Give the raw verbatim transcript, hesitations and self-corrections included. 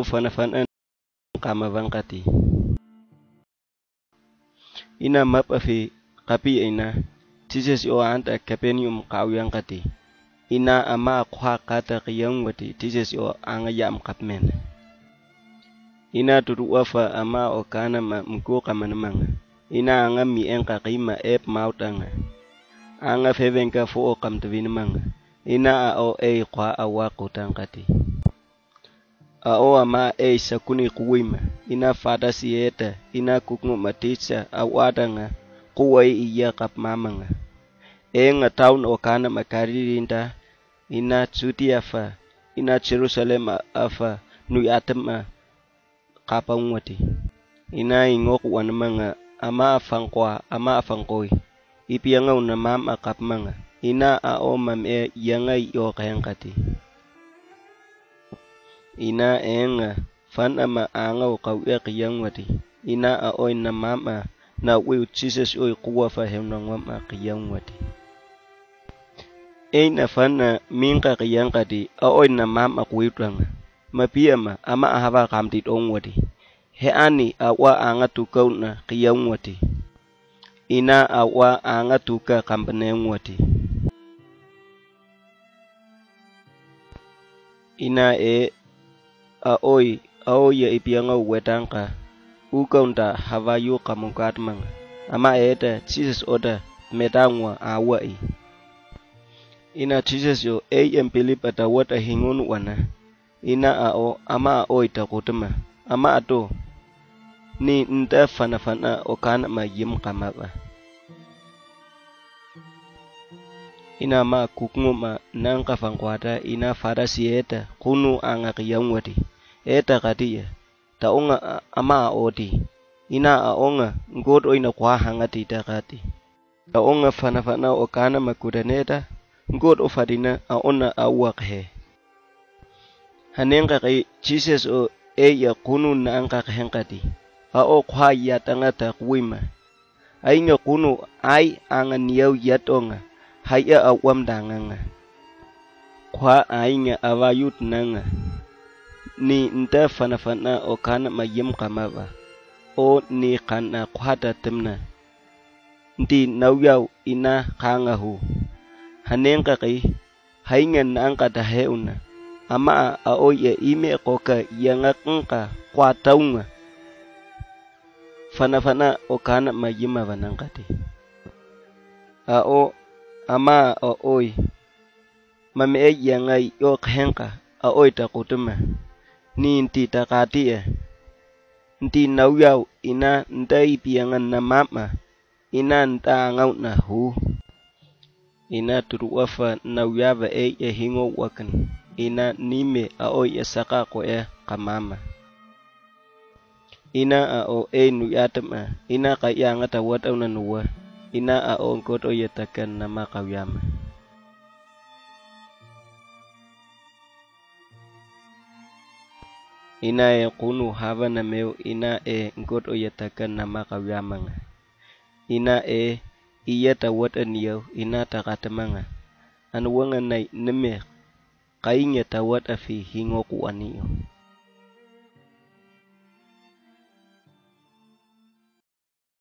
fanafana kama vangati. Ina mapa fi kapi ina, Jesus yo anta Capernaum kauyangati. Ina ama kwa kata kiyangwati, Jesus yo anga yam kapmen. Ina tutu wafa ama okana ma mkuka manamanga. Ina anga mi enka kima ep mautanga. Anga fevenka fo okam tavinamanga. Ina a o ei kwa awa kutangati. A o ama ei sakuni kuwima, ina fata sieta, ina kukngu matitsa, a watanga, kuwai iya kap mamanga. E nga taun okana makaririnta, ina tsuti afa, ina Jerusalem afa, nui atama, kapa ngwati. Ina ingok wanamanga, ama afangkwa, ama afangkoi. Ipianga unamam akapmanga. Ina a o mam e yanga yo kayangkati. Ina enga fan ama anga ukau e kiyangwati. Ina a o inamam a na wi u Jesus o ikuwa fa heunangwam a kiyangwati. Ina fan a minka kiyangkati a o inamam a kuitwanga. Mapiama ama ahava kamtit ongwati. He ani a wa anga tukauna kiyangwati. Ina a wa anga tuka kampanengwati. Ina e a oi, a oi ya ipianga uwetanka. Ukaunta havayu kamukat manga. Ama eta, Jesus ota, metangwa a wa i. Ina Jesus yo, ei empilip atawata hingun wana. Ina a o, ama a o ita kutuma. Ama a to. Ni nta fana fana o kana ma yim kama ba. Ina ma kukngu ma nangka fangkwata ina fara sieta kunu anga kiyangwati. Eta katiya. Ta onga a-, ama a oti. Ina a onga ngot o ina kwa hangati ta kati. Ta onga fana fana o kana ma kudaneta. Ngot o fadina a ona a uwa kahe. Hanenka kai Jesus o e ya kunu na anka kahengkati. A o kwa ya tanga ta kuwima. Ainga kunu ai anga niau yatonga. Hai a awam danganga. Kwa ainga avayut nanga. Ni nta fana fana o kana ma yim kamava. O ni kana kwa ta temna. Nti nauyau ina kanga hu. Hanenka kai. Hainga na anka ta heuna. Ama a oi e ime koka yanga kanka kwa taunga. Fana fana o kana ma yima vanangkati. A o ama a oi. Ma me e yanga yo khenka a oi ta kutuma. Ni nti ta kati e. Nti nauyau ina nta ipi yanga na mama. Ina nta ngau na hu. Ina turuafa nauyava e e hingo wakan. Ina nime a oi e saka ko e kamama. Ina a o e nuyatama. Ina ka yanga ta wata una nuwa. Ina a o nkoto yatakan na ma kauyama. Ina e kunu hava na meu ina e nkoto yatakan na ma kauyamanga. Ina e iya ta wata niau ina ta katamanga. Anuwanga nai nime kainya ta wata fi hingo ku aniu.